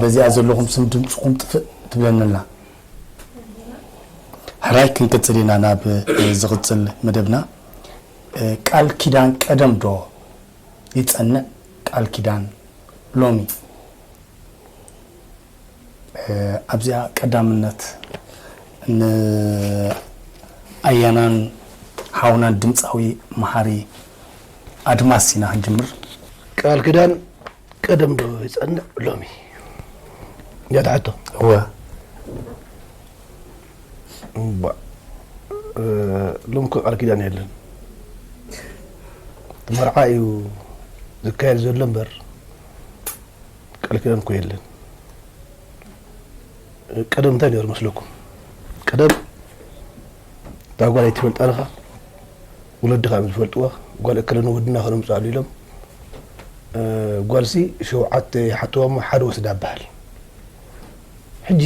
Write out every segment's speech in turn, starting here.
በዚኣ ዘለኹም ስም ድምፅኹም ጥፍእ ትብለንላ። ሕራይ ክንቅፅል ኢና ናብ ዝቕፅል መደብና። ቃል ኪዳን ቀደም ዶ ይጸንዕ ቃል ኪዳን ሎሚ? ኣብዚኣ ቀዳምነት ንኣያናን ሓውናን ድምፃዊ መሓሪ ኣድማስ ኢና ክንጅምር። ቃል ኪዳን ቀደም ዶ ይጸንዕ ሎሚ? እያ ትሕቶ። እወ። እባ፣ እ፣ ሎሚ እኮ ቃል ኪዳን የለን። እቲ መርዓ እዩ ዝካየድ ዘሎ እምበር ቃል ኪዳን እኮ የለን። ቀደም እንታይ ነይሩ መስለኩም? ቀደም እታ ጓል ኣይትፈልጣን ኢኻ፣ ወለድኻ እዮም ዝፈልጥዋ። ጓል እከለ ንወድና ከነምፅኣሉ ኢሎም፣ እ፣ ጓልሲ ሸውዓተ ይሓትዋ እሞ ሓደ ወስዳ ይበሃል። ሕጂ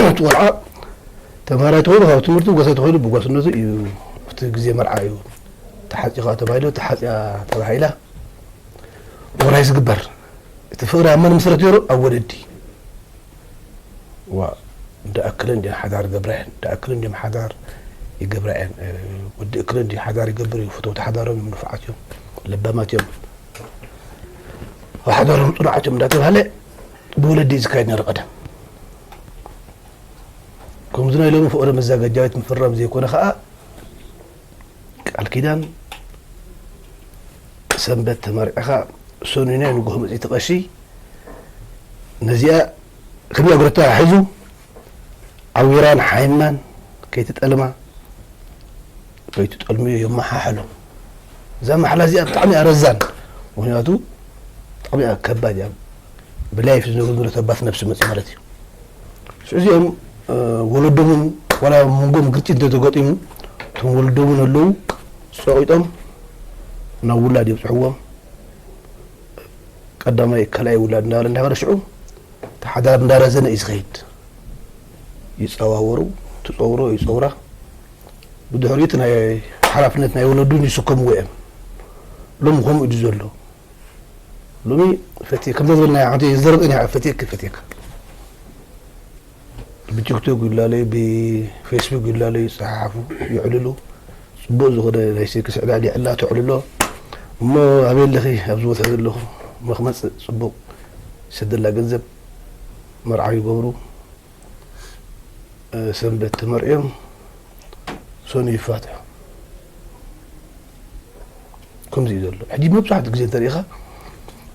እቲ ቆልዓ ተምሃራይ ተኾይኑ ካብ ትምህርቲ ጓሳይ ተኾይኑ ብጓስነቱ እዩ። ኣብቲ ግዜ መርዓ እዩ ተሓፂኻ ተባሂሉ፣ ተሓፂያ ተባሂላ ወራይ ዝግበር። እቲ ፍቕሪ ኣብ መን ምስረት ነይሩ? ኣብ ወለዲ። ዋ፣ እንዳ ኣክለ እንዲን ሓዳር ገብራ እየን፣ እንዳ ኣክለ እንዲን ሓዳር ይገብራ እየን። እ፣ ወዲ እክለ እንዲ ሓዳር ይገብር እዩ፣ ፍተውቲ ሓዳሮም እዮም፣ ንፉዓት እዮም፣ ለባማት እዮም። ኣብ ሓዳሮም ጽኑዓት እዮም እንዳተባሃለ ብወለዲ እዩ ዝካየድ ነይሩ ቀደም። ከምዚ ናይ ሎሚ ፍቕሪ መዘጋጃ ቤት ምፍራም ዘይኮነ ኸኣ፣ ቃል ኪዳን ሰንበት ተመርዒኻ ሰኑይ ናይ ንግሆ መጺእቲ ቀሺ ነዚኣ ከም እግሪ ተታሒዙ ዓዊራን ሓይማን ከይትጠልማ፣ ከይትጠልምዮ የመሓሕሎ። እዛ ማሕላ እዚኣ ብጣዕሚ እያ ረዛን። ምኽንያቱ ብጣዕሚ እያ ከባድ እያ። ብላይፍ ዝነብሩ ዘሎ ተባት ነብሲ መጽእ ማለት እዩ። ሽዑ እዚኦም፣ እ፣ ወለዶምን ዋላ መንጎም ግርጭት እንተተገጢሙ፣ እቶም ወለዶምን ኣለዉ፣ ጸቒጦም ናብ ውላድ የብጽሕዎም። ቀዳማይ ካልኣይ ውላድ እንዳበለ እንዳኸደ ሽዑ እቲ ሓዳር እንዳረዘነ እዩ ዝኸይድ። ይጸዋወሩ፣ ትጸውሮ፣ ይጸውራ። ብድሕሪኡ እቲ ናይ ሓላፍነት ናይ ወለዱን ይስከምዎ እዮም። ሎሚ ከምኡ እዩ ዘሎ። ሎሚ ፈትየ፣ ከምዛ ዝበልና ሓንቲ ዘረብአን እያ፣ ፈትየኪ፣ ፈትየካ። ብቲክቶክ ይላለዩ፣ ብፌስቡክ ይላለዩ፣ ይጸሓሓፉ፣ ይዕልሉ። ጽቡቕ ዝኾነ ናይ ሴክስ ዕላል የዕላ፣ ተዕልሎ። እሞ ኣበይ ኣለኺ? ኣብዚ ቦታ ዘለኹ። መኽመጽእ ጽቡቕ ይሰደላ ገንዘብ፣ መርዓ ይገብሩ። እ፣ ሰንበት ተመርዕዮም፣ ሰኑ ይፋትሑ። ከምዚ እዩ ዘሎ። ሕጂ መብዛሕትኡ ግዜ እንተሪኢኻ፣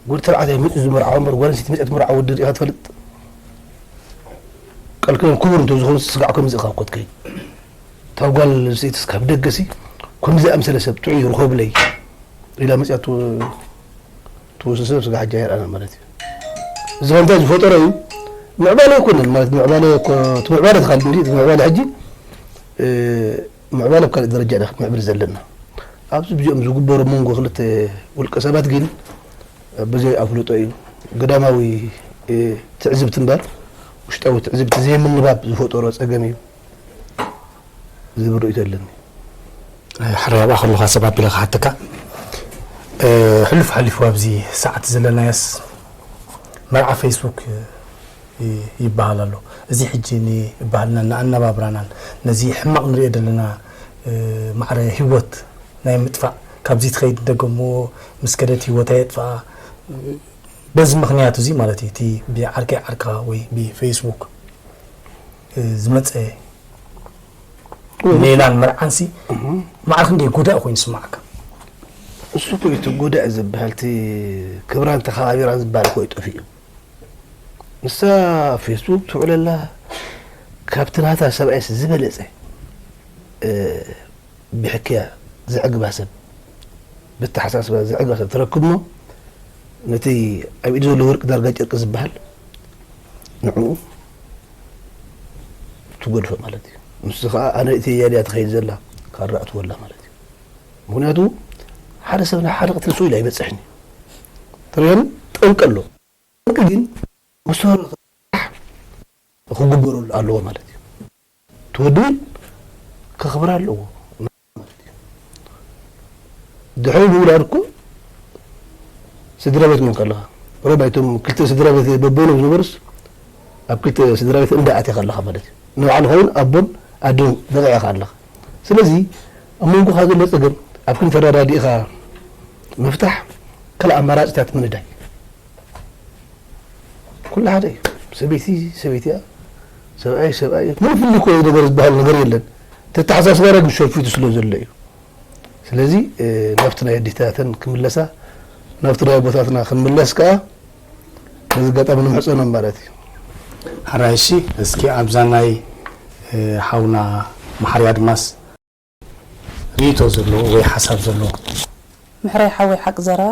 ወዲ ተባዕታይ መፂኡ ዝመርዓዋ እምበር ጓል ኣንስተይቲ መፂኣ ትመርዓ ወዲ ሪኢኻ ትፈልጥ? ቀልክሎም ክቡር እንተዝኾኑ ስጋዕ ከምዚ ኢኻ እኮ ትከይድ። እታ ጓል ኣንስተይቲ እስካብ ደገሲ ከምዚ ኣምሰለ ሰብ ጥዑይ ርኸብለይ ኢላ መፂኣ ትወ-፣ ትወስድ ሰብ ስጋዕ ሕጂ ኣይረኣና ማለት እዩ። እዚ ከምታይ ዝፈጠሮ እዩ? ምዕባለ ኣይኮነን ማለት ምዕባለ እኮ፣ እቲ ምዕባለ ትኻል እንዲ፣ እቲ ምዕባለ ሕጂ፣ እ፣ ምዕባለ ኣብ ካልእ ደረጃ ኢና ክንምዕብል ዘለና። ኣብዚ ብዚኦም ዝግበሩ መንጎ ክልተ ውልቀ ሰባት ግን በዚ ኣፍልጦ እዩ። ግዳማዊ፣ እ፣ ትዕዝብቲ እምበር ውሽጣዊ ትዕዝብቲ ዘይምንባብ ዝፈጠሮ ጸገም እዩ ዝብል ርእይቶ ኣለኒ። ሕራይ ኣብኣ ከለኻ ሰብ ኣቢለ ክሓተካ። እ፣ ሕሉፍ ሓሊፉ ኣብዚ ሰዓት ዘለናዮስ መርዓ ፌስቡክ እ፣ ይ-፣ ይበሃል ኣሎ። እዚ ሕጂ ንባህልናን ንኣነባብራናን ነዚ ሕማቕ ንሪኦ ዘለና፣ እ፣ ማዕረ ህይወት ናይ ምጥፋእ፣ ካብዚ ትኸይድ ደገሞ ምስ ከደት ህይወታ የጥፍኣ፣ በዚ ምኽንያት እዚ ማለት እዩ፣ እቲ ብዓርከይ ዓርካ ወይ ብፌስቡክ፣ እ፣ ዝመጸ ወይ ሜላን መርዓንሲ እህ። ማዕረ ክንደይ ጎዳኢ ኮይኑ ይስምዓካ? እሱ እኮ እዩ እቲ ጎዳኢ ዝበሃል፣ እቲ ክብራን ተኸባቢራን ዝበሃል እኮ እዩ ጠፊኡ። ንሳ ፌስቡክ ትውዕለላ። ካብቲ ናታ ሰብኣይስ ዝበለጸ ብሕክያ ዘዕግባ ሰብ፣ ብተሓሳስባ ዘዕግባ ሰብ ትረክብ እሞ፣ ነቲ ኣብ ኢድ ዘሎ ወርቂ ዳርጋ ጨርቂ ዝበሃል ንዕኡ ትገድፎ ማለት እዩ። ንሱ ከዓ ኣነ እቲ እያ ድያ ትኸይድ ዘላ ካራ እትወላ ማለት እዩ። ምክንያቱ ሓደ ሰብ ንሓደ ክትልሶ ኢሉ ኣይበፅሕን እዩ። ትርእዮን ጠንቂ ኣሎ። ጠንቂ ግን መሰረቱ ክግበረሉ ኣለዎ ማለት እዩ። ትወድን ከኽብር ኣለዎ ማለት እዩ። ድሕሪ ምውላድ እኮ ስድራ ቤት ምን ከለኻ ረባይቶም ክልተ ስድራ ቤት በበይኖም ዝነበሩስ ኣብ ክልተ ስድራ ቤት እንዳ ኣትኻ ኣለኻ ማለት እዩ። ንባዕልኻ እውን ኣቦን ኣደን በቂዕኻ ኣለኻ። ስለዚ ኣብ መንጎኻ ዘሎ ፀገም ኣብ ክንዲ ተረዳዲእኻ ምፍታሕ ካልእ ኣማራፅታት ምንዳይ ኩሉ ሓደ እዩ። ሰበይቲ ሰበይቲ እያ፣ ሰብኣይ ሰብኣይ እዩ። ምንም ፍልይ እኮ ነገር ዝበሃል ነገር የለን። ተተሓሳስባና ግን ሸፊቱ ስለ ዘሎ እዩ። ስለዚ ናብቲ ናይ ኣዴታተን ክምለሳ፣ ናብቲ ናይ ኣቦታትና ክንምለስ ከዓ በዚ ኣጋጣሚ ንምሕፀኖም ማለት እዩ። ሓራይ እሺ፣ እስኪ ኣብዛ ናይ ሓውና መሓሪ ኣድማስ ርእይቶ ዘለዎ ወይ ሓሳብ ዘለዎ። ምሕራይ ሓወይ ሓቂ ዘረባ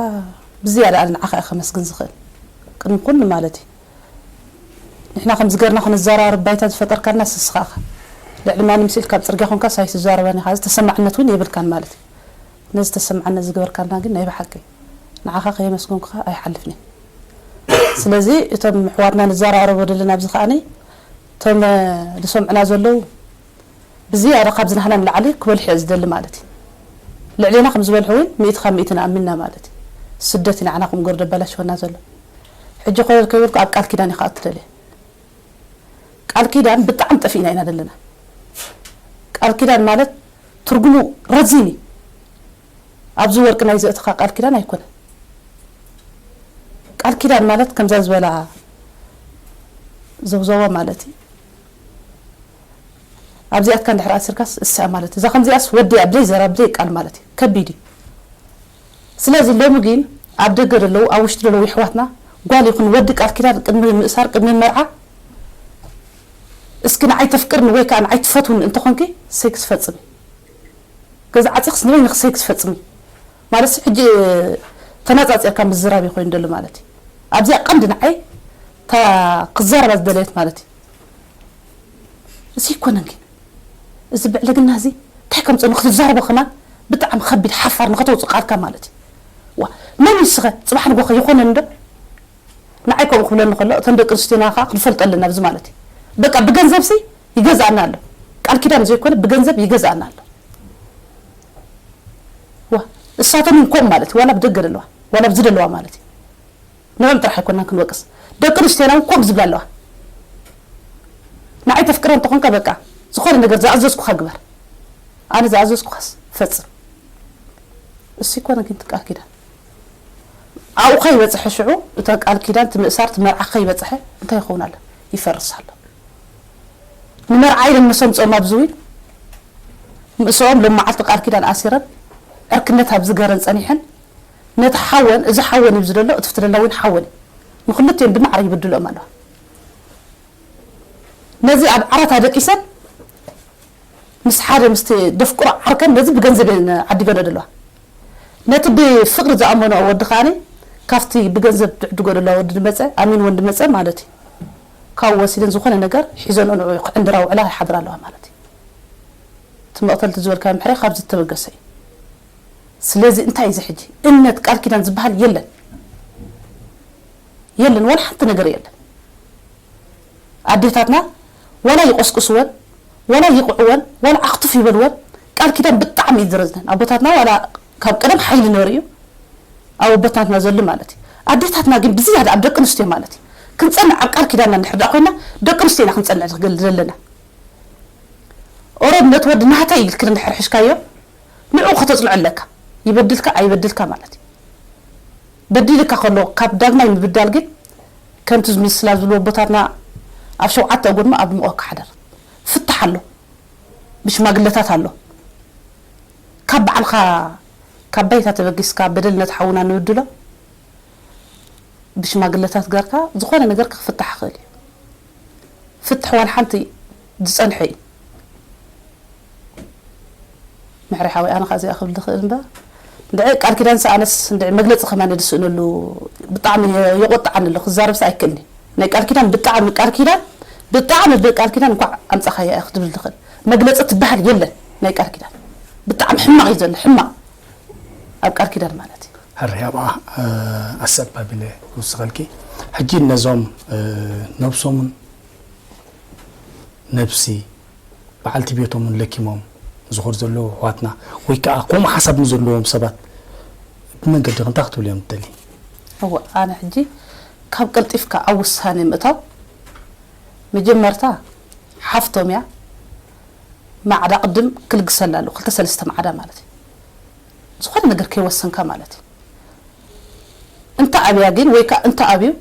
ብዝያዳ ኣነ ንዓኻ እየ ከመስግን ዝኽእል ቅድሚ ኩሉ ማለት እዩ። ንሕና ከምዚ ገርና ክንዘራረብ ባይታ ዝፈጠርካልና ንስኻ ኢኻ። ልዕሊ ማንም ስኢልካ ኣብ ፅርግያ ኮንካ ሳይ ትዛረበኒ ኢኻ። እዚ ተሰማዕነት እውን የብልካን ማለት እዩ። ነዚ ተሰማዕነት ዝገበርካልና ግን ናይ ብሓቂ ንዓኻ ከየመስገንኩኻ ኣይሓልፍን እየ። ስለዚ እቶም ኣሕዋትና ንዘራረቦ ዘለና ኣብዚ ከኣኒ እቶም ዝሰምዑና ዘለዉ ብዝያዳ ካብዚ ናህና ንላዕሊ ክበልሑ እየ ዝደሊ ማለት እዩ። ልዕሌና ከም ዝበልሑ እውን ሚእቲ ካብ ሚእቲ ንኣምን ኢና ማለት እዩ። ስደት እዩ ንዓና ከም ገሩ ደበላሽወና ዘሎ። ሕጂ ኮለል ከይበልኩ ኣብ ቃል ኪዳን እየ ክኣቱ ደልየ። ቃል ኪዳን ብጣዕሚ ጠፊእና ኢና ዘለና። ቃል ኪዳን ማለት ትርጉሙ ረዚን እዩ። ኣብዚ ወርቂ ናይ ዘእትኻ ቃል ኪዳን ኣይኮነን። ቃል ኪዳን ማለት ከምዛ ዝበላ ዘውዘዋ ማለት እዩ። ኣብዚኣትካ እንድሕር ኣሲርካስ እሳ ማለት እዛ ከምዚኣስ ወዲ ኣብ ዘይዘራ ብዘይ ቃል ማለት እዩ። ከቢድ እዩ። ስለዚ ሎሚ ግን ኣብ ደገ ዘለዉ ኣብ ውሽጢ ዘለዉ የሕዋትና ጓል ይኹን ወዲ ቃል ኪዳን ቅድሚ ምእሳር ቅድሚ መርዓ እስኪ ንዓይ ተፍቅርኒ ወይ ከዓ ንዓይ ትፈትውኒ እንተኾንኪ ሴክስ ፈፅሚ። ገዛ ዓፂኽስ ንበይንኺ ሴክስ ፈፅሚ። ማለት ሕጂ ተነፃፂርካ ምዝራብ ኮይኑ ደሎ ማለት እዩ። ኣብዚኣ ቀንዲ ንዓይ ክዛረባ ዝደለየት ማለት እዩ። እዚ ይኮነን ግን እዚ ብዕልግና እዚ እንታይ ከምፅእ ንክትዛረቦ ከማን ብጣዕሚ ከቢድ ሓፋር ንከተውፅእ ቃልካ ማለት እዩ። ዋ መን ይስኸ ፅባሕ ንጎኸ ይኮነን ዶ? ንዓይ ከምኡ ክብለኒ ከሎ እተን ደቂ ኣንስትዮና ከዓ ክንፈልጦ ኣለና ኣብዚ ማለት እዩ። በቃ ብገንዘብ ሲ ይገዝኣና ኣሎ። ቃል ኪዳን ዘይኮነ ብገንዘብ ይገዝኣና ኣሎ። ዋ እሳቶም እውን ከምኡ ማለት እዩ። ዋላ ብደገ ዘለዋ ዋላ ኣብዚ ዘለዋ ማለት እዩ። ንዕኦም ጥራሕ ኣይኮናን ክንወቅስ። ደቂ ኣንስትዮና እውን ከምኡ ዝብላ ኣለዋ። ንዓይ ተፍቅረ እንተኾንካ በቃ ዝኾነ ነገር ዝኣዘዝኩኻ ግበር። ኣነ ዝኣዘዝኩኻስ ፈጽም። እሱ ይኮነ ግን ቃል ኪዳን ኣብኡ ከይበፅሐ ሽዑ እታ ቃል ኪዳን ትምእሳር ትመርዓ ከይበፅሐ እንታይ ይኸውን ኣሎ? ይፈርስ ኣሎ። ንመርዓ ኢለን መሰምፅኦም ኣብዚ እውን ምስኦም ሎም መዓልቲ ቃል ኪዳን ኣሲረን ዕርክነት ኣብ ዝገረን ፀኒሐን ነቲ ሓወን እዚ ሓወን እዩ ዝደሎ እቲ ፍትደላ እውን ሓወን እዩ ንክልቲኦም ብማዕረ ይብድልኦም ኣለዋ ነዚ ኣብ ዓራት ኣደቂሰን ምስ ሓደ ምስቲ ደፍቅሮ ዓርከን ነዚ ብገንዘብ እየን ዓዲገንኦ ዘለዋ ነቲ ብፍቅሪ ዝኣመንኦ ወዲ ከዓኒ ካብቲ ብገንዘብ ትዕድጎ ዘለዋ ወዲ ዝመፀ ኣሚንወን ዝመፀ ማለት እዩ ካብኡ ወሲደን ዝኾነ ነገር ሒዘንኦ ንዑ ክዕንድራ ውዕላ ይሓድራ ኣለዋ ማለት እዩ እቲ መቕተልቲ ዝበልካዮ ምሕራይ ካብዚ ዝተበገሰ እዩ ስለዚ እንታይ እዚ ሕጂ እምነት ቃል ኪዳን ዝበሃል የለን የለን ዋላ ሓንቲ ነገር የለን ኣዴታትና ዋላ ይቆስቅስወን ዋላ ይቕዕወን ዋላ ኣኽቱፍ ይበልወን ቃል ኪዳን ብጣዕሚ እዩ ዝረዝነን ኣቦታትና ዋላ ካብ ቀደም ሓይሊ ነሩ እዩ ኣብ ኣቦታትና ዘሉ ማለት እዩ ኣዴታትና ግን ብዝያዳ ኣብ ደቂ ኣንስትዮ ማለት እዩ ክንፀንዕ ኣብ ቃል ኪዳንና እንድሕር ደኣ ኮይና ደቂ ኣንስትዮ ኢና ክንፀንዕ ዘለና ኦሮም ነቲ ወዲ ናተይ ኢልክን እንድሕር ሕሽካዮ ንዑ ከተፅንዖ ኣለካ ይበድልካ ኣይበድልካ ማለት እዩ በዲልካ ከሎ ካብ ዳግማይ ምብዳል ግን ከምቲ ምስላ ዝብሉ ኣቦታትና ኣብ ሸውዓተ ጎድማ ኣብ ድምቆ ክሓደር ፍታሕ ኣሎ ብሽማግለታት ኣሎ ካብ በዓልካ ካብ ባይታ ተበጊስካ በደል ነቲ ሓውና ንብድሎ ብሽማግለታት ገርካ ዝኾነ ነገር ክፍታሕ ይኽእል እዩ ፍትሕ ዋላ ሓንቲ ዝጸንሐ እዩ። ምሕረ ሓወይ፣ ኣነ ኸኣ እዚኣ ክብል ዝኽእል እምበር፣ እንድዒ ቃል ኪዳን ሰኣነስ እንድዒ መግለጺ ከማን ዝስእነሉ ብጣዕሚ የቆጥዓኒ ኣሎ። ክዛረብስ ኣይክእልኒ። ናይ ቃል ኪዳን ብጣዕሚ ቃል ኪዳን ብጣዕሚ ብቃል ኪዳን እንኳዕ ኣምጻኻያ እያ ክትብል ዝኽእል መግለጺ ትበሃል የለን። ናይ ቃል ኪዳን ብጣዕሚ ሕማቕ እዩ ዘሎ፣ ሕማቕ ኣብ ቃል ኪዳን ማለት እዩ። ሕራይ ኣብኣ ኣሰብ ኣቢለ ክውስኸልኪ። ሕጂ ነዞም ነብሶምን ነብሲ በዓልቲ ቤቶምን ለኪሞም ዝኸዱ ዘለዉ ኣሕዋትና ወይ ከዓ ከምኡ ሓሳብ ንዘለዎም ሰባት ብመንገዲ እንታይ ክትብልዮም ትደሊ? እወ ኣነ ሕጂ ካብ ቀልጢፍካ ኣብ ውሳኔ ምእታው መጀመርታ ሓፍቶም እያ ማዕዳ ቅድም ክልግሰላ ኣለዎ ክልተ ሰለስተ ማዕዳ ማለት እዩ ዝኾነ ነገር ከይወሰንካ ማለት እዩ እንተ ኣብያ ግን ወይ ከዓ እንተ ኣብዩ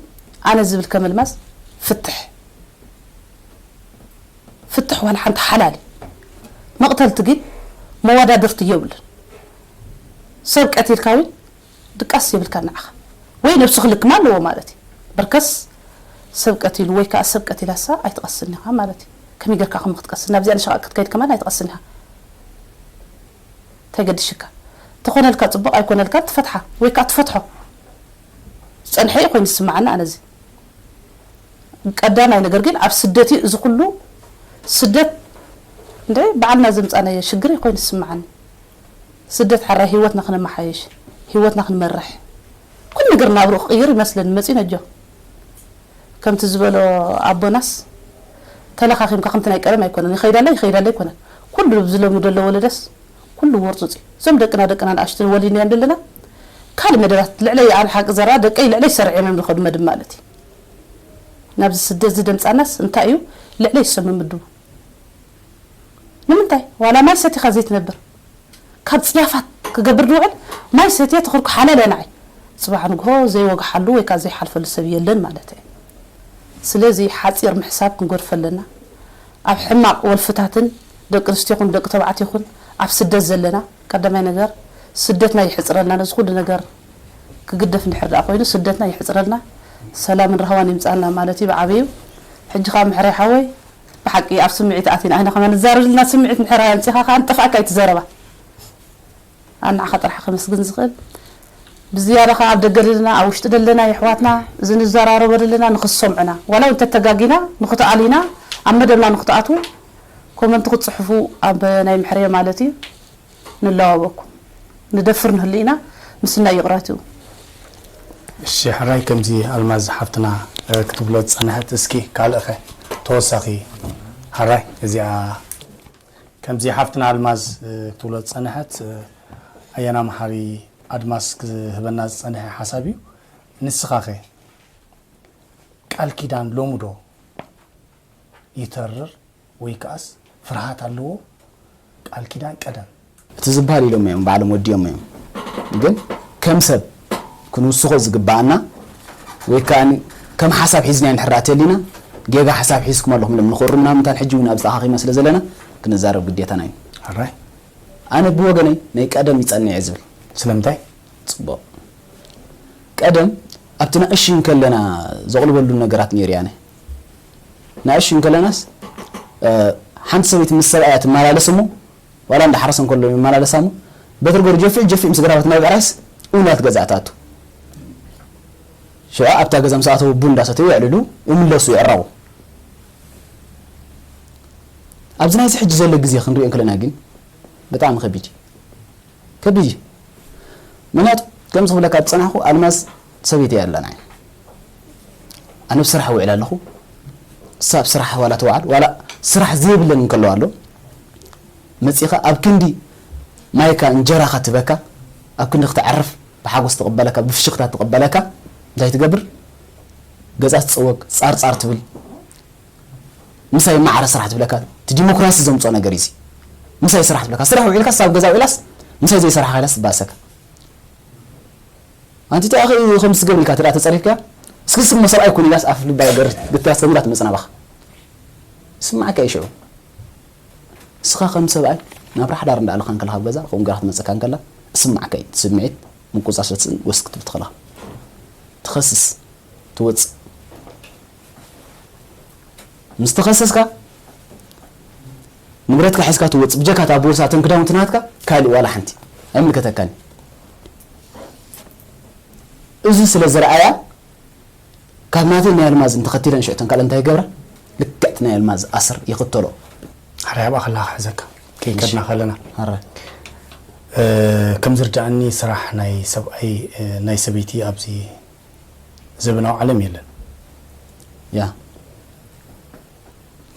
ኣነ ዝብል ከመልማስ ፍትሕ ፍትሕ ዋላ ሓንቲ ሓላል እዩ። መቕተልቲ ግን መወዳድርቲ የብሉን። ሰብ ቀቲልካ እውን ድቃስ የብልካ ንዓኻ ወይ ነብሱ ክልክማ ኣለዎ ማለት እዩ። በርከስ ሰብ ቀቲሉ ወይ ከዓ ሰብ ቀቲላሳ ኣይትቐስን ኢኻ ማለት እዩ። ከመይ ጌርካ ከም ክትቀስን ናብዚኣ ንሸቓቅ ክትከይድ ከማን ኣይትቐስን ኢኻ። እንታይ ገድሽካ? ተኾነልካ ፅቡቕ ኣይኮነልካ ትፈትሓ ወይ ከዓ ትፈትሖ። ዝፀንሐ እዩ ኮይኑ ዝስማዓኒ ኣነዚ። ቀዳማይ ነገር ግን ኣብ ስደት እዩ እዚ ኩሉ ስደት እንደ ባዕልና ዘምፃናዮ ሽግር እዩ ኮይኑ ዝስምዓኒ ስደት ሓራይ ህይወትና ክነመሓየሽ ህይወትና ክንመርሕ ኩሉ ነገር ናብርኡ ክቕይር ይመስለኒ መፂኡ ነጆ ከምቲ ዝበሎ ኣቦናስ ተለኻኺምካ ከምቲ ናይ ቀደም ኣይኮነን ይኸይዳለ ይኸይዳለ ኣይኮነን ኩሉ ዝለምዶ ኣሎ ወለደስ ኩሉ ወርፁፅ እዩ እዞም ደቅና ደቅና ንኣሽቱ ወሊድናዮም ዘለና ካልእ መደባት ልዕለይ ኣነ ሓቂ ዘራ ደቀይ ልዕለይ ሰሪዖም እዮም ዝኸዱ መድብ ማለት እዩ ናብዚ ስደት እዚ ደምፃናስ እንታይ እዩ ልዕለይ ዝሰሚ ምድቡ ንምንታይ ዋላ ማይ ሰቲኻ ዘይትነብር ካብ ፅያፋት ክገብር ዝውዕል ማይ ሰትየ ተኽርኩ ሓላል እያ ንዓይ ፅባሕ ንግሆ ዘይወግሓሉ ወይ ከዓ ዘይሓልፈሉ ሰብ የለን ማለት እየ ስለዚ ሓፂር ምሕሳብ ክንገድፎ ኣለና ኣብ ሕማቕ ወልፍታትን ደቂ ኣንስትዮ ይኹን ደቂ ተባዕትዮ ይኹን ኣብ ስደት ዘለና ቀዳማይ ነገር ስደትና ይሕፅረልና ነዚ ኩሉ ነገር ክግደፍ እንድሕር ደኣ ኮይኑ ስደትና ይሕፅረልና ሰላምን ራህዋን ይምፃና ማለት እዩ ብዓብዩ ሕጂ ከዓ ምሕረይ ሓወይ ብሓቂ ኣብ ስምዒት ኣቲና ኣይና ከማን ንዛረብ ዘለና ስምዒት እንድሕር ኣምፂኻ ከዓ ንጠፍኣካ እዩ እቲ ዘረባ ኣናዓኻ ጥራሕ ከመስግን ዝኽእል ብዝያዳ ከዓ ኣብ ደገ ዘለና ኣብ ውሽጢ ዘለና የሕዋትና እዚ ንዘራረቦ ዘለና ንክሰምዑና ዋላ እውን ተተጋጊና ንክትኣሊና ኣብ መደብና ንክትኣትዉ ኮመንቲ ክትፅሕፉ ኣብ ናይ ምሕረየ ማለት እዩ ንለዋወኩም ንደፍር ንህሉ ኢና ምስና ይቕረትኡ እሺ ሕራይ ከምዚ ኣልማዝ ሓፍትና ክትብሎ ዝፀንሐት እስኪ ካልእኸ ተወሳኺ ሕራይ እዚኣ ከምዚ ሓፍትና ኣልማዝ ክትብሎ ዝፀንሐት ኣያና መሓሪ ኣድማስ ክህበና ዝፀንሐ ሓሳብ እዩ ንስኻኸ ቃል ኪዳን ሎሚ ዶ ይተርር ወይ ከኣስ ፍርሃት ኣለዎ ቃል ኪዳን ቀደም እቲ ዝበሃል ኢሎም እዮም ባዕሎም ወዲኦም እዮም ግን ከም ሰብ ክንውስኾ ዝግባኣና ወይ ከዓ ከም ሓሳብ ሒዝና ንሕራ ተሊና ጌጋ ሓሳብ ሒዝኩም ኣለኹም ኢሎም ንኽእሩምና ምንታን ሕጂ እውን ኣብ ዝተኣኻኺብና ስለ ዘለና ክንዛረብ ግዴታና እዩ ኣነ ብወገነይ ናይ ቀደም ይፀንዕ እየ ዝብል ስለምንታይ ፅቡቕ ቀደም ኣብቲ ንእሽይ እንከለና ዘቕልበሉ ነገራት ነይሩ ያነ ንእሽይ እንከለናስ ሓንቲ ሰበይቲ ምስ ሰብኣያ ትመላለስ እሞ ዋላ እንዳሓረሰ እንከሎ ይመላለሳ እሞ በትሪ ገሩ ጀፊዕ ጀፊዕ ምስ ግራባት ናይ ብዕራይስ እውናት ገዛ ትኣቱ ሽዑ ኣብታ ገዛ ምስ ኣተው ቡን እንዳሰተዩ የዕልሉ ይምለሱ ይዕረቑ ኣብዚ ናይዚ ሕጂ ዘሎ ግዜ ክንሪኦ እንከለና ግን ብጣዕሚ ከቢድ እዩ ከቢድ እዩ ምክንያቱ ከምዚ ክብለካ ዝፀናሕኩ ኣልማዝ ሰበይቲ እያ ኣለና ኣነ ኣብ ስራሕ ውዕል ኣለኹ እሳ ኣብ ስራሕ ዋላ ትውዓል ዋላ ስራሕ ዘይብለን እንከለዋ ኣሎ መፂኻ ኣብ ክንዲ ማይካ እንጀራኻ ትበካ ኣብ ክንዲ ክትዕርፍ ብሓጎስ ትቕበለካ ብፍሽኽታ ትቕበለካ እንታይ ትገብር ገፃ ትፀወግ ፃርፃር ትብል ምሳይ ማዕረ ስራሕ ትብለካ እቲ ዲሞክራሲ ዘምፅኦ ነገር እዩ ምሳይ ስራሕ ትብለካ ስራሕ ውዒልካ ሳብ ገዛ ውዒላስ ምሳይ ዘይሰራሕካ ኢላስ ትባእሰካ ኣንቲ እንታይ ኣኺ ከም ዝገብር ኢልካ ትዳ ተፀሪፍካ እስኪ ስሞ ሰብኣይ ኩን ኢላስ ኣፍ ልባ ገር ግትያስ ከምዳ ትመፅና ባኻ ስማዕካ ይሽዑ እስኻ ከም ሰብኣይ ናብ ራሕዳር እንዳኣለካ እንከለካ ገዛ ከምኡ ገራ ክትመፀካ እንከላ እስማዕካ እዩ ስምዒት ምቁፃር ሰትስን ወስ ክትብል ትኽእላ ትኸስስ ትወፅእ ምስ ተኸሰስካ ንብረትካ ሒዝካ ትወጽእ፣ ብጀካ እታ ቦርሳ፣ እተን ክዳውንቲ ናትካ፣ ካልእ ዋላ ሓንቲ ኣይምልከተካን። እዚ ስለ ዝረኣያ፣ ካብ ናተይ ናይ ኣልማዝ እንተኸቲለን ሽዕተን ካልእ እንታይ ይገብራ? ልክዕቲ ናይ ኣልማዝ ኣስር ይኽተሎ። ሓራይ ኣብኣ ከለኻ ክሕዘካ፣ ከይከድና ከለና። ኣረ። እ፣ ከም ዝርድኣኒ ስራሕ ናይ ሰብኣይ፣ እ፣ ናይ ሰበይቲ ኣብዚ ዘበናዊ ዓለም የለን። ያ።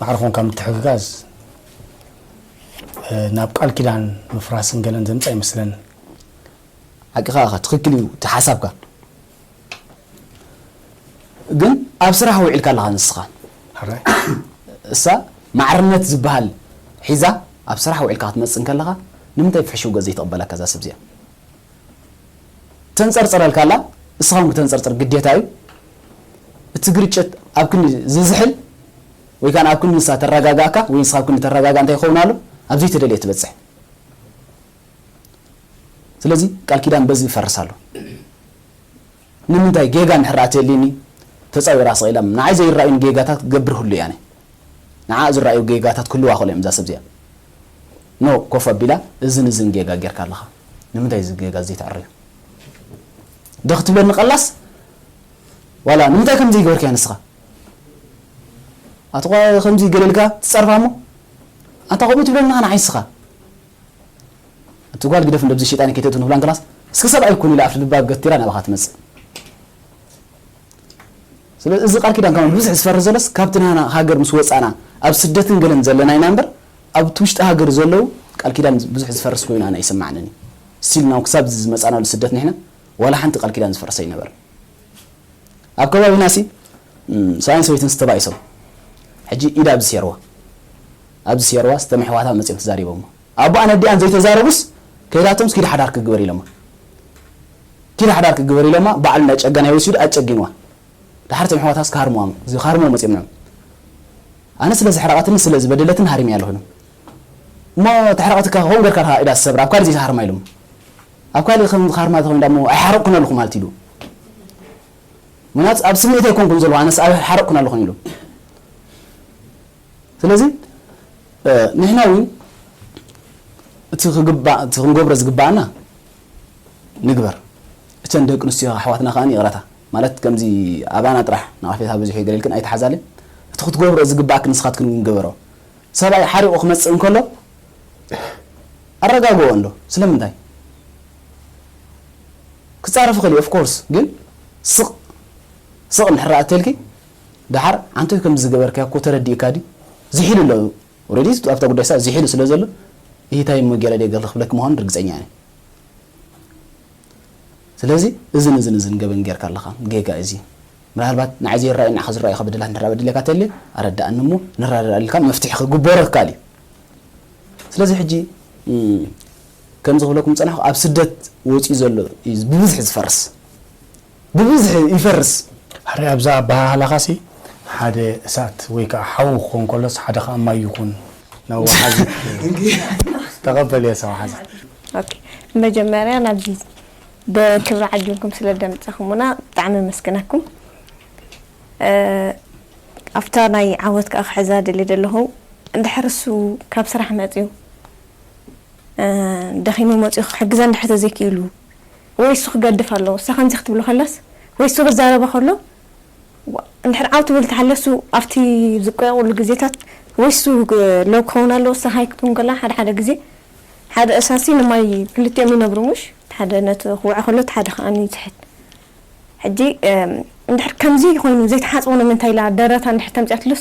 ማዕረ ኮንካ ምትሕግጋዝ፣ እ፣ ናብ ቃል ኪዳን ምፍራስን ገለን ዘምጽእ ኣይመስለንን። ሓቂኻ ኢኻ፣ ትኽክል እዩ እቲ ሓሳብካ። ግን ኣብ ስራሕ ውዒልካ ኣለኻ ንስኻ። ሕራይ። እሳ ማዕርነት ዝበሃል ሒዛ ኣብ ስራሕ ውዒልካ ክትመጽእ እንከለኻ ንምንታይ ፍሕሽው ገ ዘይተቐበለካ እዛ ሰብ እዚኣ? ተንጸርጽረልካ ኣላ፣ እስኻ እውን ክተንጸርጽር ግዴታ እዩ። እቲ ግርጭት ኣብ ክንዲ ዝዝሕል ወይ ከኣ ኣብ ክንዲ ንሳ ተረጋጋእካ ወይ ንስኻ ኣብ ክንዲ ተረጋጋእ እንታይ ይኸውን ኣሎ? ኣብ ዘይተደልየ ትበጽሕ። ስለዚ ቃል ኪዳን በዚ ይፈርስ ኣሎ። ንምንታይ ጌጋ እንድሕር ኣትየሊኒ ተጻዊራ ስቕ ኢላ ንዓይ ዘይረኣዩኒ ጌጋታት ክገብር ህሉ እየ ኣነ። ንዓ ዝረኣዩ ጌጋታት ክህልዋ ክእሉ እዮም እዛ ሰብ እዚኣ። ኖ ኮፍ ኣቢላ እዝን እዝን ጌጋ ጌርካ ኣለኻ። ንምንታይ እዚ ጌጋ እዚ ተዕርዮ? ዶ ክትብለኒ ቀላስ ዋላ ንምንታይ ከምዚ ይገበርካዮ ንስኻ? ኣቲ ኳ ከምዚ ገለ ኢልካ ትጸርፋ እሞ ኣንታ ከምኡ ትብለኒ ንዓይ ንስኻ? እቲ ጓል ግደፍ እንደዚ ሸይጣን ከይተእቱ ንብላ እንከላስ እስኪ ሰብኣይ ኩን ኢላ ኣፍ ልባ ገቲራ ናባኻ ትመጽእ። ስለዚ እዚ ቃል ኪዳን ከማን ብዙሕ ዝፈርስ ዘሎስ ካብቲ ናና ሃገር ምስ ወጻና ኣብ ስደትን ገለን ዘለና ኢና እምበር ኣብቲ ውሽጢ ሃገር ዘለዉ ቃል ኪዳን ብዙሕ ዝፈርስ ኮይኑ ኣነ ኣይስማዕንን እዩ። ስቲል ናው ክሳብ እዚ ዝመጻናሉ ስደት ንሕና ዋላ ሓንቲ ቃል ኪዳን ዝፈርስ ኣይነበረን። ኣብ ከባቢና ሲ፣ እም፣ ሰብኣይን ሰበይትን ዝተባኢሶም ሕጂ ኢድ ኣብዚ ሴርዋ፣ ኣብዚ ሴርዋ ዝተመሕዋታ መጺኦም ተዛሪቦሞ። ኣቦኣን ኣዲኣን ዘይተዛረቡስ ከይዳቶምስ ኪድ ሓዳር ክግበር ኢሎማ። ኪድ ሓዳር ክግበር ኢሎማ፣ በዓል እንዳ ጨጋናይ ወሲዱ ኣጨጊንዋ። ደሓር ተመሕዋታስ ክሃርምዋ፣ እዚ ክሃርምዎ መጺኦም ንዕም። ኣነ ስለ ዘሕረቐትኒ ስለ ዝበደለትን ሃሪመያ ኣለኹ ኢሎም። እሞ ተሕረቐትካ ከምኡ ጌርካ ኢዳ ትሰብር፣ ኣብ ካልእ ዘይትሃርማ ኢሎም። ኣብ ካልእ ከም ክሃርማ ተኾይኑ ደሞ ኣይሓረቕኩን ኣለኹ ማለት ኢሉ። ምክንያቱ ኣብ ስምዒት ኣይኮንኩን ዘለኹ፣ ኣነስ ኣይሓረቕኩን ኣለኹን ኢሉ። ስለዚ፣ እ፣ ንሕና እውን እቲ ክግባእ፣ እቲ ክንገብሮ ዝግባኣና ንግበር። እተን ደቂ ኣንስትዮ ኣሕዋትና ከኣ ይቕረታ። ማለት ከምዚ ኣባና ጥራሕ ነቐፌታ በዚሑ እዩ ገለ ኢልክን ኣይትሓዛለን። እቲ ክትገብሮ ዝግባኣክን ንስኻትክን እውን ግበሮ። ሰብኣይ ሓሪቑ ክመጽእ እንከሎ ኣረጋግኦ እንዶ። ስለምንታይ? ክጻረፍ ይኽእል እዩ፣ ኦፍ ኮርስ። ግን ስቕ፣ ስቕ እንድሕር ኣእተልኪ፣ ደሓር ኣንቶይ ከምዚ ዝገበርካዮ እኮ ተረዲእካ ድዩ? ዝሒሉ ኣሎ። ኦልሬዲ ኣብታ ጉዳይ እሳ ዝሒሉ ስለ ዘሎ፣ ይሂታይ እሞ ገለ ደይ ገለ ክብለኪ ምዃኑ ርግጸኛ እየ። ስለዚ እዝን እዝን እዝን ገበን ጌርካ ኣለኻ፣ ጌጋ እዚ። ምናልባት ንዓይ ዘይረኣዩ ንዓኻ ዝረኣዩኻ በደላት እንድሕር በዲለካ ተልየ፣ ኣረድኣኒ እሞ ንረዳዳእ ኢልካ መፍትሒ ክግበሮ ይከኣል እዩ። ስለዚ ሕጂ፣ እም፣ ከምዚ ክብለኩም ዝጸናሕኩ፣ ኣብ ስደት ወጺኡ ዘሎ እዩ ብብዝሒ ዝፈርስ። ብብዝሒ ይፈርስ። ሕራይ ኣብዛ ኣበሃህላኻሲ ሓደ እሳት ወይ ከዓ ሓዊ ክኾን ከሎስ ሓደ ከዓ ማይ ይኹን። ናብ ወሓዚ ተቐበል እየ፣ ሰው ሓዚ። ኦኬ፣ መጀመርያ ናብዚ ብክብሪ ዓዲምኩም ስለ ደምጻኹሙና ብጣዕሚ የመስግነኩም። እ፣ ኣብታ ናይ ዓወት ከኣ ክሕዛ ደልየ ዘለኹ፣ እንድሕር እሱ ካብ ስራሕ መጺኡ፣ እ፣ ደኺሙ መጺኡ ክሕግዛ እንድሕር ተዘይክኢሉ፣ ወይ እሱ ክገድፍ ኣለዎ። እሳ ከምዚ ክትብሎ ከላስ፣ ወይ እሱ ክዛረባ ከሎ፣ ዋ-፣ እንድሕር ዓው ትብል ተሃለሱ፣ ኣብቲ ዝቆየቑሉ ግዜታት፣ ወይ እሱ ግ-፣ ለው ክኸውን ኣለዎ፣ እሳ ሃይ ክትብሎ ከላ፣ ሓደ ሓደ ግዜ፣ ሓደ እሳሲ ንማይ ክልቲኦም ይነብሩ፣ ምሽ? ሓደ ነቲ ክውዕ ከሎ፣ እቲ ሓደ ከኣ ይትሕት። ሕጂ፣ እም፣ እንድሕር ከምዚ ኮይኑ ዘይተሓጽቦ ንምንታይ ኢላ ደረታ እንድሕር ተምጽኣትሉስ፣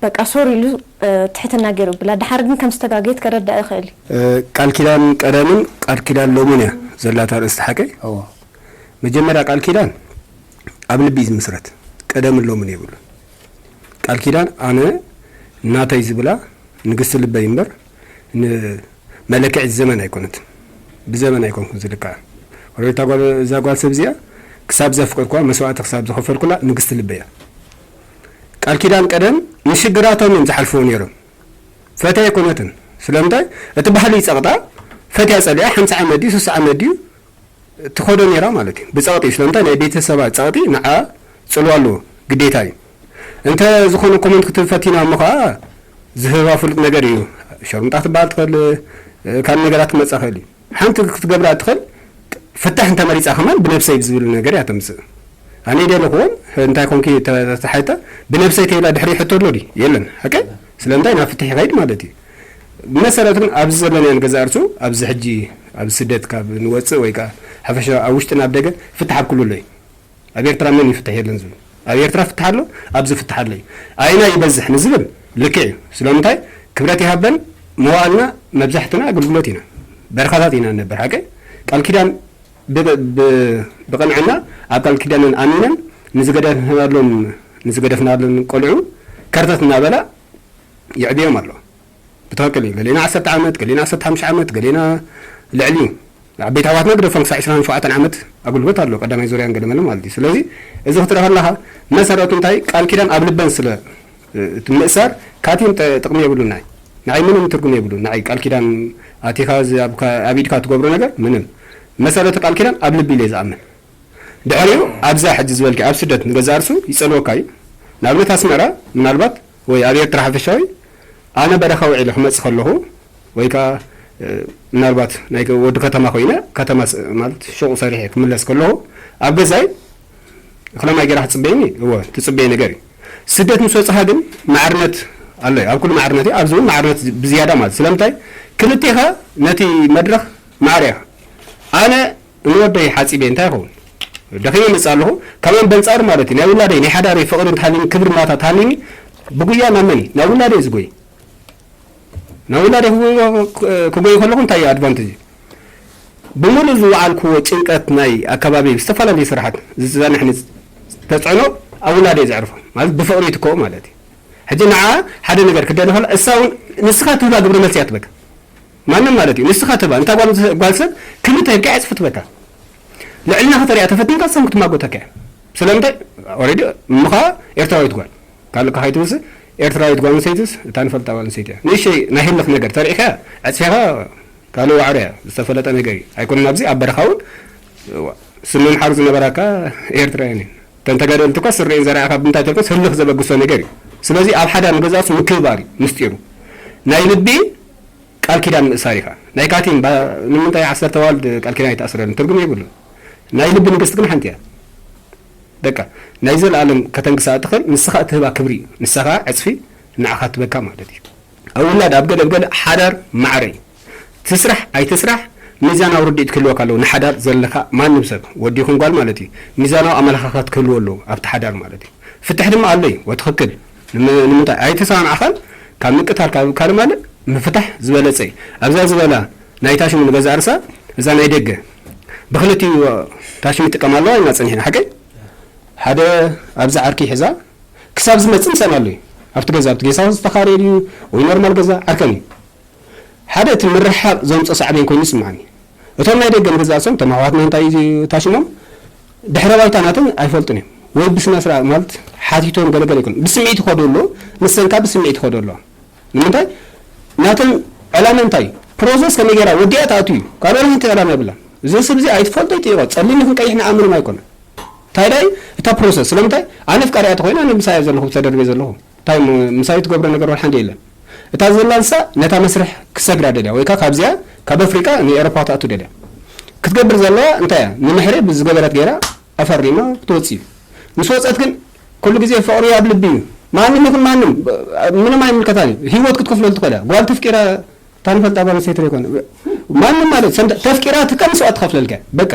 በቃ ሶሪ ኢሉ፣ እ፣ ትሕትና ገይሩ ብላ። ደሓር ግን ከም ዝተጋገየት ከረዳእ ይኽእል እዩ። እ፣ ቃል ኪዳን ቀደምን ቃል ኪዳን ሎምን እያ ዘላታ ርእስቲ ሓቀይ። እዎ። መጀመርያ ቃል ኪዳን ኣብ ልቢ እዩ ዝምስረት። ቀደምን ሎምን የብሉን። ቃል ኪዳን ኣነ ናተይ ዝብላ ንግስቲ ልበይ እምበር ን-፣ መለክዒት ዘመን ኣይኮነትን። ብዘመን ኣይኮንኩን ዝልክዓ። ወረቤታ ጓል፣ እዛ ጓል ሰብ እዚኣ ክሳብ ዘፍቀርኩዋ፣ መስዋእቲ ክሳብ ዝኸፈልኩላ ንግስቲ ልበይ እያ። ቃል ኪዳን ቀደም ንሽግራቶም እዮም ዝሓልፍዎ ነይሮም። ፈትያ ኣይኮነትን። ስለምንታይ? እቲ ባህሊ ይጸቕጣ፣ ፈትያ ጸሊኣ፣ ሓምሳ ዓመት ድዩ፣ ስሳ ዓመት ድዩ፣ ትኸዶ ነይራ ማለት እዩ። ብጸቕጢ እዩ። ስለምንታይ? ናይ ቤተሰባ ጸቕጢ ንዓ ጽልዋ ኣለዎ፣ ግዴታ እዩ። እንተ ዝኾነ ኮመንት ክትፈቲና እሞ ኸዓ ዝህባ ፍሉጥ ነገር እዩ። ሸርሙጣ ክትበሃል ትኽእል፣ ካልእ ነገራት ክመጻ ክእል እዩ። ሓንቲ ክትገብራ እትኽእል ፍታሕ እንተ መሪጻ ከማን ብነብሰይ ዝብል ነገር እያ ተምጽእ። ኣነ ደለኹ እውን እንታይ ኮንኪ ተታሓይተ ብነብሰይ ተይላ ድሕሪ ሕቶ ኣሎ ድዩ? የለን። ሓቀ ስለምንታይ ናብ ፍትሕ ይኸይድ ማለት እዩ። ብመሰረቱ ግን ኣብዚ ዘለናዮ ገዛ እርሱ ኣብዚ ሕጂ ኣብ ስደት ካብ ንወፅእ ወይ ከዓ ሓፈሻ ኣብ ውሽጥና ኣብ ደገ ፍትሕ ኣብ ኩሉ ኣሎ እዩ። ኣብ ኤርትራ መን ይፍትሕ የለን ዝብል ኣብ ኤርትራ ፍትሕ ኣሎ፣ ኣብዚ ፍትሕ ኣሎ እዩ። ኣይና ይበዝሕ ንዝብል ልክዕ እዩ። ስለምንታይ ክብረት ይሃበን መዋእልና መብዛሕትና ኣገልግሎት ኢና በረኻታት ኢና ንነብር ሓቀ ቃል ኪዳን ብቕንዕና ኣብ ቃል ኪዳነን ኣሚነን ንዝገደፍናሎም ንዝገደፍናሎም ቆልዑ ከርተት እናበላ ይዕብዮም ኣሎ። ብትኽክል እዩ። ገሌና ዓሰርተ ዓመት፣ ገሌና ዓሰርተ ሓሙሽተ ዓመት፣ ገሌና ልዕሊ እዩ። ዓበይቲ ኣሕዋትና ግደፎም ክሳዕ ዕስራን ሸውዓተን ዓመት ኣገልግሎት ኣሎ ቀዳማይ ዙርያን ገለመለ ማለት እዩ። ስለዚ እዚ ክትርኢ ከለኻ መሰረቱ እንታይ ቃል ኪዳን ኣብ ልበን ስለ እቲ ምእሳር ካቲን ጥቕሚ የብሉን። ንዓይ ምንም ትርጉም የብሉን። ንዓይ ቃል ኪዳን ኣቲኻ ኣብ ኢድካ ትገብሮ ነገር ምንም መሰረቱ ቃል ኪዳን ኣብ ልቢ ኢለ ዝኣምን። ድሕሪኡ ኣብዛ ሕጂ ዝበልኪ ኣብ ስደት ንገዛ እርሱ ይጸልወካ እዩ። ንኣብነት ኣስመራ ምናልባት ወይ ኣብ ኤርትራ ሓፈሻዊ ኣነ በረኻ ውዒለ ክመጽእ ከለኹ ወይ ከዓ ምናልባት ናይ ወዲ ከተማ ኮይነ ከተማ ማለት ሹቕ ሰሪሐ ክምለስ ከለኹ ኣብ ገዛይ እኽለማይ ገይራ ክትጽበየኒ እወ ትጽበየ ነገር እዩ። ስደት ምስ ወጽኻ ግን ማዕርነት ኣሎ ኣብ ኩሉ ማዕርነት እዩ ኣብዚ እውን ማዕርነት ብዝያዳ ማለት ስለምንታይ ክልቴኻ ነቲ መድረኽ ማዕር ኢኻ ኣነ ንወደይ ሓፂበ እንታይ ይኸውን ደኺመ መፅእ ኣለኹ። ካበን በንፃሩ ማለት እዩ ናይ ውላደይ ናይ ሓዳረይ ፍቕሪ እንተሃልዩኒ ክብሪ ማታ ተሃልዩኒ ብጉያ ናብ መን እዩ ናብ ውላደይ ዝጎይ ናብ ውላደይ ክጎይ ከለኹ እንታይ እዩ ኣድቫንቴጅ? ብምሉእ ዝወዓልክዎ ጭንቀት ናይ ኣካባቢ ዝተፈላለዩ ስራሓት ዝፀንሕኒ ተፅዕኖ ኣብ ውላደይ ዘዕርፎ ማለት ብፍቕሪ ይትከኡ ማለት እዩ። ሕጂ ንዓ ሓደ ነገር ክደሊ ከላ እሳ እውን ንስኻ ትህባ ግብረ መልሲ እያ ትበካ ማንም ማለት እዩ ንስኻ ትህባ እንታ ጓል ሰብ ክብሪ ተህብካ ዕፅፊ ትበካ ልዕልና ከተሪያ ተፈቲንካ ሰም ክትማጎተካ እያ። ስለምንታይ ኦሬዲ እምኻ ኤርትራዊት ጓል ካልእ ከይትውስእ ኤርትራዊት ጓል ኣንስተይትስ እታ ንፈልጣ ጓል ኣንስተይቲ እያ። ንእሽተይ ናይ ህልኽ ነገር ተሪእካ ዕፅፊኻ ካልእ ዋዕሮ እያ ዝተፈለጠ ነገር እዩ። ኣይኮነን ኣብዚ ኣብ በረኻ እውን ስመምሓሩ ዝነበራካ ኤርትራውያን እየን። እተን ተጋደልቲ እኳ ስረኤን ዘርኣኻ ብምንታይ ተልኮስ ህልኽ ዘበግሶ ነገር እዩ። ስለዚ ኣብ ሓዳር ንገዛእሱ ምክብባር እዩ ምስጢሩ። ናይ ልቢ ቃል ኪዳን ምእሳር ኢኻ። ናይ ካቲን ንምንታይ ዓሰርተ ዋልድ ቃል ኪዳን ኣይተኣስረን ትርጉም የብሉን። ናይ ልቢ ንግስቲ ግን ሓንቲ እያ። በቃ ናይ ዘለኣለም ከተንግሳ እትኽእል ንስኻ እትህባ ክብሪ እዩ። ንስኻ ዕፅፊ ንዓኻ ትበካ ማለት እዩ። ኣብ ውላድ ኣብ ገለ ኣብ ገለ ሓዳር ማዕረ እዩ። ትስራሕ ኣይትስራሕ ሚዛናዊ ርድኢት ክህልወካ ኣለዎ። ንሓዳር ዘለካ ማንም ሰብ ወዲ ይኹን ጓል ማለት እዩ ሚዛናዊ ኣመለኻኸት ክህልዎ ኣለዎ ኣብቲ ሓዳር ማለት እዩ። ፍትሕ ድማ ኣሎ እዩ ወትኽክል ንምንታይ ኣይተሰማምዓኻን ካብ ምቅታል ካብ ካልእ ማልእ ምፍታሕ ዝበለፀ እዩ። ኣብዛ ዝበላ ናይ ታሽሙ ንገዛ ርሳ እዛ ናይ ደገ ብክልቲኡ ታሽሙ ይጥቀም ኣለዋ ኢና ፀኒሕና ሓቀይ ሓደ ኣብዚ ዓርኪ ሕዛ ክሳብ ዝመፅእ ምሳና ኣሎ እዩ ኣብቲ ገዛ ኣብቲ ጌስት ሃውስ ዝተኻረየ ድዩ ወይ ኖርማል ገዛ ዓርከን እዩ ሓደ እቲ ምርሕሓቕ ዘምፅኦ ሳዕቤን ኮይኑ ይስምዓኒ። እቶም ናይ ደገ ንገዛእሶም እቶም ኣሕዋትና እንታይ እዩ ታሽሞም ድሕረ ባይታ ናተን ኣይፈልጡን እዮም ወይ ብስነ ስርዓት ማለት ሓቲቶም ገለገለ ይኮኑ ብስምዒት ይኸዱ ኣለዉ። ንሰን ካብ ብስምዒት ይኸዱ ኣለዋ ንምንታይ ናተን ዕላማ እንታይ እዩ ፕሮሰስ ከመይ ገይራ ወዲኣ ትኣቱ እዩ ካልኦ ሓንቲ ዕላማ የብላን። እዚ ሰብ እዚ ኣይትፈልጦ ይጥይቆ ፀሊም ይኹን ቀይሕ ንኣምንም ኣይኮነን። እንታይ ዳይ እታ ፕሮሰስ ስለምንታይ ኣነ ፍቃሪያ ተኮይና ኣነ ምሳያ ዘለኹ ተደርቤ ዘለኹ እንታይ ምሳይ ትገብሮ ነገር ወላ ሓንዲ የለን። እታ ዘላ ንሳ ነታ መስርሕ ክሰግራ ደልያ ወይ ከዓ ካብዚኣ ካብ ኣፍሪቃ ንኤሮፓ ትኣቱ ደልያ ክትገብር ዘለዋ እንታይ እያ ንምሕሬ ብዝገበረት ገይራ ኣፈሪማ ክትወፅ እዩ። ምስ ወፀት ግን ኩሉ ግዜ ፍቅሪ ኣብ ልቢ እዩ። ማንም ይኹን ማንም ምንም ኣይምልከታን እዩ። ህይወት ክትከፍለሉ ትኽእል እያ። ጓል ተፍቂራ ታንፈልጣ ጓል ኣንስተይቲ ዘይኮነ ማንም ማለት ሰምተ ተፍቂራ ትካ መስዋዕት ትኸፍለልካ በቃ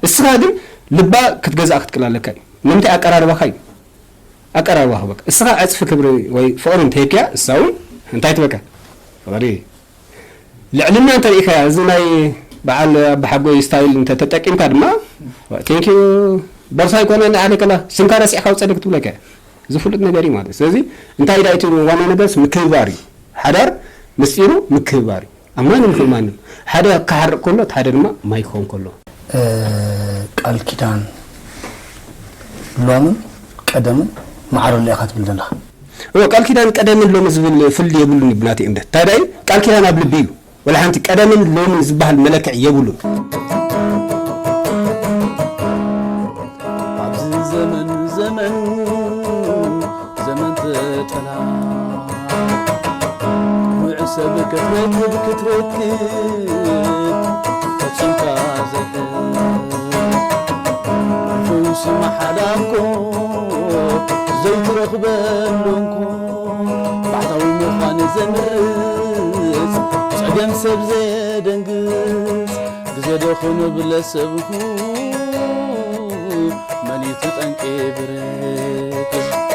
እስኻ ግን ልባ ክትገዛእ ክትክል ኣለካ እዩ። ንምንታይ ኣቀራርባኻ እዩ ኣቀራርባኻ በቃ እስኻ ዕፅፊ ክብሪ ወይ ፍቕሪ እንተሂብካያ እሳ እውን እንታይ ትበካ ፍቕሪ ልዕልና እንተሪኢኻያ እዚ ናይ በዓል ኣባሓጎይ ስታይል እንተተጠቂምካ ድማ ቴንኪዩ ቦርሳ ይኮነ ንዓለከላ ስምካ ረሲዕካ ውፀደ ክትብለካ ዝፍሉጥ ነገር እዩ ማለት ስለዚ እንታይ ዳ እቲ ዋና ነገርስ ምክብባር እዩ ሓዳር ምስጢሩ ምክብባር እዩ ኣብ ማንም ይኹን ማንም ሓደ ክሓርቅ ከሎ እቲ ሓደ ድማ ማይ ክኸውን ከሎ ቃል ኪዳን ሎምን ቀደምን ማዕረ ኣሎ ኢኻ ትብል ዘለኻ እዎ ቃል ኪዳን ቀደምን ሎሚ ዝብል ፍልድ የብሉን እዩ ብናተይ እምነት እንታይ ዳ እዩ ቃል ኪዳን ኣብ ልቢ እዩ ወላ ሓንቲ ቀደምን ሎምን ዝበሃል መለክዕ የብሉን። ኣብዚ ዘመን ዘመን ዘመን ሰብ ክትረክብ ክትረክብ ፈጺምካ ዘይሕል ፈውሲ መሓላ እኮ ዘይትረኽበሉ እንኮ ባሕታዊ ምዃን ዘምርጽ ጸገም ሰብ ዘደንግጽ ግዜ ዶ ክንብለ ሰብ መን እዩ ጠንቂ ብርክ